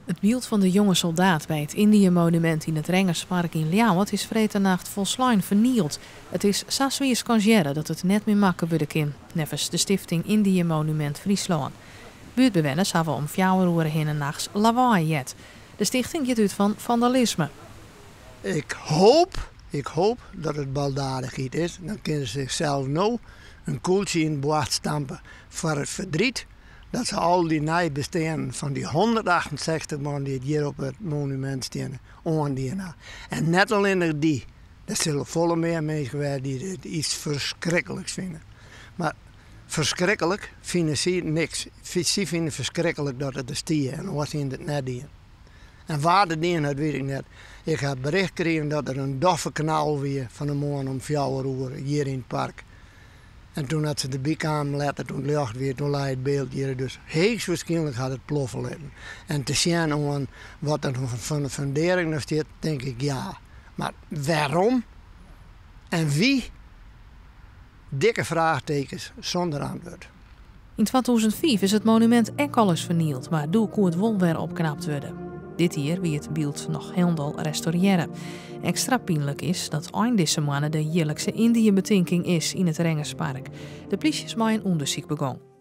It byld fan de jonge soldaat by it Indië-monumint yn it Rengerspark yn Ljouwert is freedtenacht folslein fernield. It is sa swier skansearre dat it net mear makke wurde kin, neffens de stifting Indië-monument Fryslân. Buertbewenners hawwe om fjouwer oere hinne nachts lawaai heard. De stichting giet út fan fandalisme. Ik hoop, ik hoop dat it baldadichheid is. Dan kinne se sichsels no in kûltsje yn it boarst stampe foar it ferdryt dat se al dy neibesteanden fan dy 168 man dy't hjir op it monumint steane, oandien ha. En net allinnich dy, der sille folle mear minsken wêze dy't it iets ferskrikliks fine. Mar ferskriklik fine sy niks. Sy fine ferskriklik dat it der stie en oars hiene it net dien. En wa't it dien hat, wit ik net. Ik ha bericht krigen dat der in doffe knal wie fan 'e moarn om fjouwer oere hjir yn it park. En toen dat se derby kamen letter, toen it ljocht wie, toen lei it byld hjir. Dus heechstwaarskynlik hat it ploffe litten. En te sjen oan wat der fan de fundearring noch stiet, tink ik ja. Mar wêrom en wie? Dikke fraachtekens sûnder antwurd. Yn 2005 is it monumint ek alris fernield, mar doe koe it wol wer opknapt wurde. Dit jier wie it byld noch hielendal restaurearre. Ekstra pynlik is dat ein dizze moanne de jierlikse Indiëbetinking is yn it Rengerspark. De plysje is mei in ûndersyk begûn.